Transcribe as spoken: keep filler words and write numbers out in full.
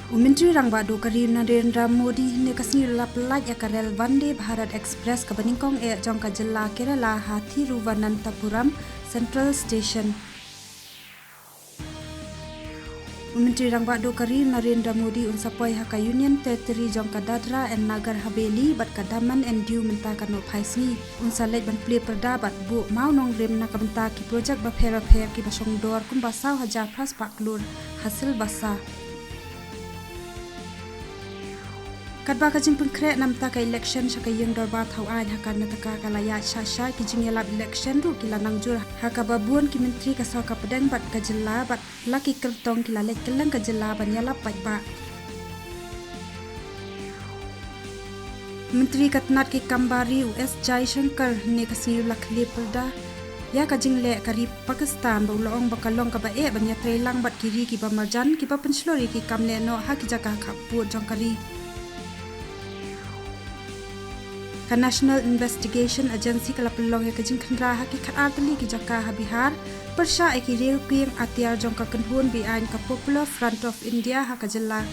U Myntri Rangbah Duh ka ri Narendra Modi hynne ka sngi u la pyllait ïa ka rel Vande Bharat Express kaba nyngkong eh jong ka jylla Kerala ha Thiruvananthapuram Central Station. U Myntri Rangbah Duh ka ri Narendra Modi un sa poi ha ka Union Territory jong ka Dadra and Nagar Haveli bad ka Daman and Diu mynta ka nohphai sngi. Un sa leit ban plie pyrda bad buh mawnongrim na ka bynta ki projek bapher bapher kiba shongdor kumba saw hajar phra spah klur ha Silvassa. Katba ka jingpynkhreh na bynta ka election sha ka ïing dorbar thaw aiñ ha Karnataka ka la ïaid shah shai, ki jingïalap election ruh ki la nang jur ha kaba bun ki myntri ka sorkar pdeng bad ka jylla bad la ki kyrtong ki la leit kylleng ka jylla ban ïalap paidbah. Myntri ka tnat ki kam bar ri u S Jaishankar hynne ka sngi u la khlieh pyrda ïa ka jingleh ka ri Pakistan ba u la ong ba ka long kaba eh ban ïatreilang bad ki ri kiba marjan kiba pynshlur ïa ki kam lehnoh ha ki jaka khappud jong ka ri. Ka National Investigation Agency ka la pynlong ïa ka jingkhynra ha ki khatar tylli ki jaka ha Bihar pyrshah ïa ki riew kieng atiar jong ka kynhun be-aiñ ka Popular Front of India ha ka jylla.